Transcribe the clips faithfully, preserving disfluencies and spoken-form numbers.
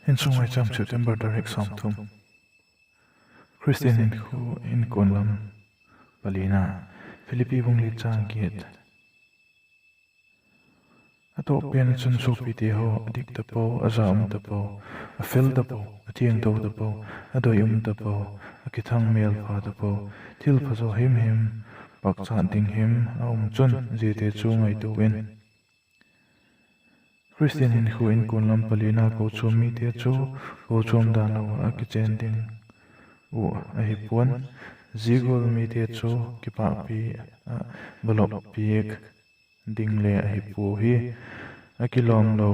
Insung Maicham, September tarik sawmthum. Khristian hinkhua inkuan lam palina. Philippi bung li chang giat. A tawp pen ah chun suapite haw, a dik tapo, a za um tapo, a fel tapo, a thiangtho tapo, a doi um tapo, a kithang mêlpha tapo, thil pha zaw him him, pakchat ding him a um chun ziate chu ngaitua in. Khristian hinkhua inkuan lam palina, kochuam mite chu kochuam dan lo ah a kichen ding uh ahi pua'n, zia gual mite chu kipakpi ah va lop piak ding le ahi puau hi, a kilawm lo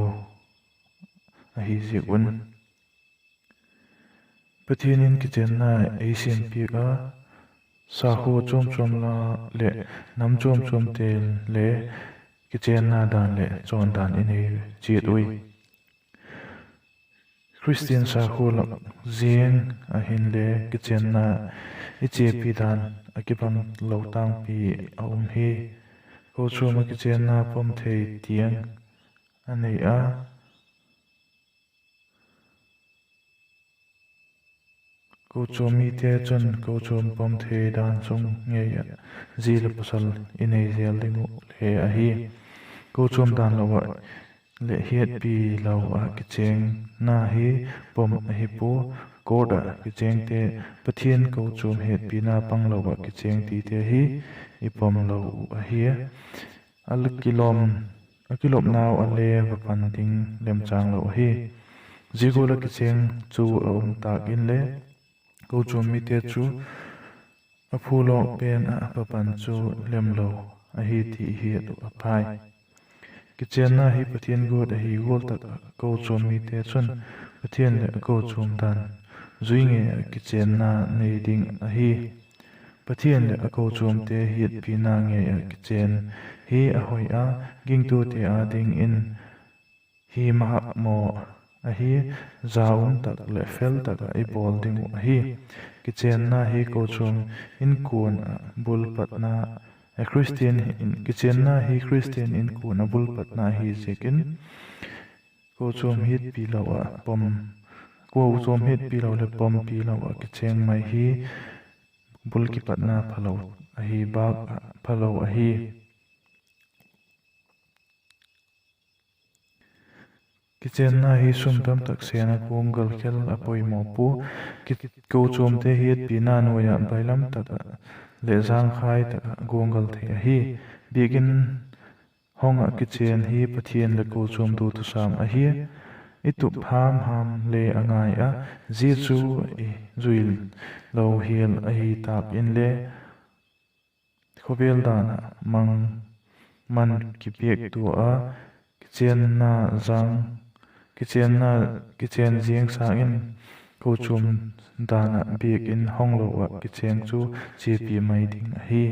ahi ziak un. Pathian in kichenna ei siam piak a, sakhua chuam chuam la leh nam chuam chuamte le kichenna dan leh chawndan i nei chiat ui. Khristian sakhua lak ziang ah hinle kichenna i chiapi dan a kibang lo tangpi a um hi. Kochuam ah kichenna pom thei tiang a nei a, kochuam mite chun kochuam pom thei dan sung ngei ah zi leh pasal i nei zel ding uh le ahi. Kochuam dan lo ah leh hiatpi lo ah kichengna hi pom ahi pua. Court ah kichengte, Pathian kochuam hiatpina pang lo ah kicheng tite hi i pom lo uh ahi. A kilawm, a kilopnau a le va pan ding lemchâng lo ahi. Zia gual ah kicheng chu a um tâk inle, kochuam mite chu a phulawk pen ah va pan chu lem lo ahi ti i hiat uh a phai. Kichenna hi Pathian guat ahi gual tak ah kochuam mite chun Pathian leh a kochuam dan zui ngei ah kichenna nei ding ahi. Pathian leh a kochuamte hiatpina ngei ah kichen hi a hoi a, gingtute â dingin hi ma hak maw ahi, za um tak leh fel tak ah i bawl ding uh ahi. Kichenna hi kochuam inkuan ah bul patna, Khristian, kichenna hi Khristian inkuan ah bul patna ahi ziakin, kochuam hiatpi lo ah pom, kochuam hiatpi lo leh pompi lo ah kicheng mai hi bul kipatna phalo ahi, bâk ah phalo ahi. Kichenna hi sum tam tak sen a guanggal khel a poimaw pua. Ki-, kochuamte hiatpina nuai ah bailam tak ah leh zangkhai tak ah guanggal thei ahi. Biakin hong ah kichen hi Pathian leh kochuam duthusam ahi. I tup ham ham le a ngai a, zia chu i zui lo hial ahi tâk inle, khawvel dan ah mang man kipiak tua a, kichenna zang, kichenna, kichen ziang sâng in kochuam dan ah biakin hong lo ah kicheng chu chiapi mai ding ahi.